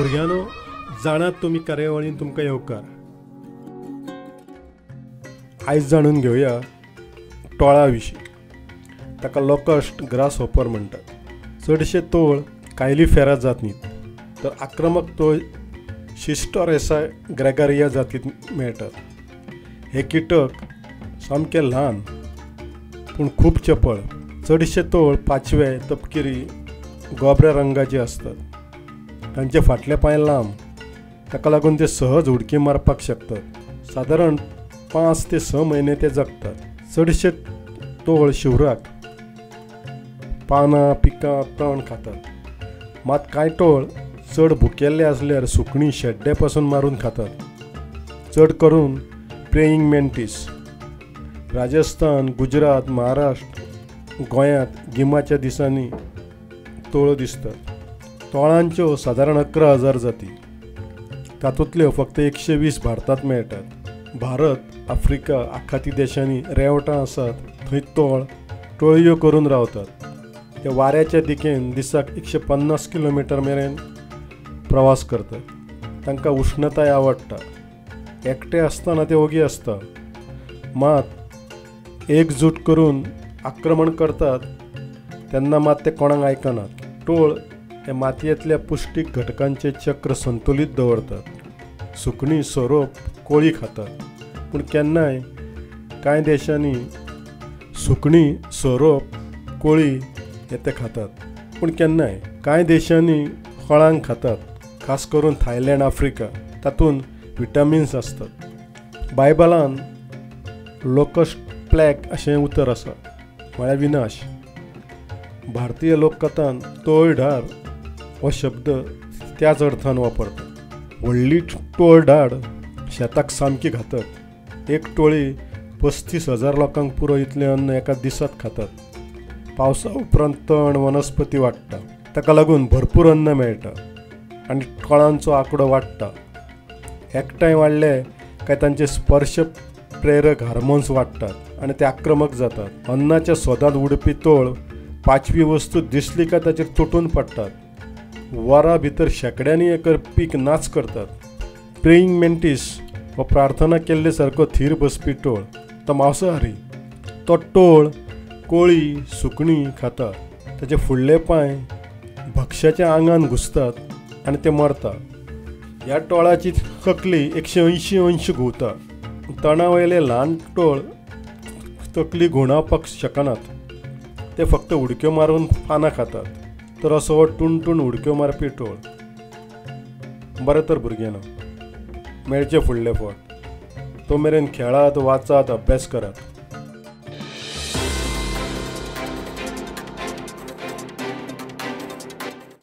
भुरग्यांनो, जाणात तुमी कार्यावळीन तुमकां येवकार. आयज जाणून घेवया टोळा विशीं. ताका लोकस्ट ग्रास हॉपर म्हणटात. चडशे तोळ कायलीफेरा जातींत, तर आक्रमक तोळ शिस्टोरेसा ग्रेगारिया जातींत मेळटात. हे कीटक सामके ल्हान पूण खूब चपळ. चडशे तोळ पाचवे, तपकिरी, गोबऱ्या रंगाचे आसतात. तांचे फाटले पांय लांब, ताका लागून ते सहज उडकी मारपाक शकतात. सादारण 5 ते 6 म्हयने ते जगतात. चडशे तोळ शिवराक पानां, पिकां, तण खातात. मात कांय टोळ चड भुकेल्ले आसल्यार सुकणीं शेड्डे पासून मारून खातात. चड करून प्रेईंग मेंटीस. राजस्थान, गुजरात, महाराष्ट्र, गोंयांत गिमाच्या दिसांनी तोळो दिसतात. तोळांच्यो सादारण 11,000 जाती, तातूंतल्यो फक्त 120 भारतांत मेळटात. भारत, आफ्रिका, आखाती देशांनी रेंवटां आसात थंय तोळ टोळयो करून रावतात. ते वाऱ्याच्या दिकेन दिसाक 150 किलोमिटर मेरेन प्रवास करतात. तांकां उश्णताय आवडटा. एकटे आसतना ते ओगी आसता, मात एकजूट करून आक्रमण करतात तेन्ना मात ते कोणाक आयकनात. टोळ हे मातयेंतल्या पुश्टीक घटकांचें चक्र संतुलीत दवरतात. सुकणीं, सोरोप, कोळी खातात, पूण केन्नाय कांय देशांनी सुकणीं, सोरोप, कोळी हे ते खातात, पूण केन्नाय कांय देशांनी फळांक खातात, खास करून थायलंड, आफ्रिका. तातूंत विटामिन्स आसतात. बायबलान लोकस्ट प्लॅक अशें उतर आसा, म्हळ्यार विनाश. भारतीय लोककथान तोळ ढार हो शब्द त्याच अर्थान वापरतात. व्हडली टोळ ढाड शेताक सामकी घातक. एक टोळी 35,000 लोकांक पुरो इतलें अन्न एका दिसात खातात. पावसा उपरांत तण, वनस्पती वाडटा, ताका लागून भरपूर अन्न मेळटा आनी टोळांचो आंकडो वाडटा. एकठांय वाडले काय तांचे स्पर्श प्रेरक हार्मोन्स वाडटात आनी ते आक्रमक जातात. अन्नाच्या सोदांत उडपी तोळ पाचवी वस्तू दिसली काय ताचेर तुटून पडटात. वरां भितर शेंकड्यांनी एकर पीक नाच करतात. प्रेईंग मेंटीस हो प्रार्थना केल्ले सारको थीर बसपी टोळ. तो मांसाहारी. तो टोळ कोळी, सुकणीं खाता. ताचे फुडले पांय भक्ष्याच्या आंगान घुसतात आनी ते मरता. ह्या टोळाची तकली 180 अंश घुंवता. तणा वयले ल्हान टोळ तकली घुंवडावपाक शकनात, ते फक्त उडक्यो मारून पानां खातात. तर असो हो टुणटूण उडक्यो मारपी टोळ. बरें तर भुरग्यांनो, मेळचें फुडले फावट. तो मेरेन खेळात, वाचात, अभ्यास करात.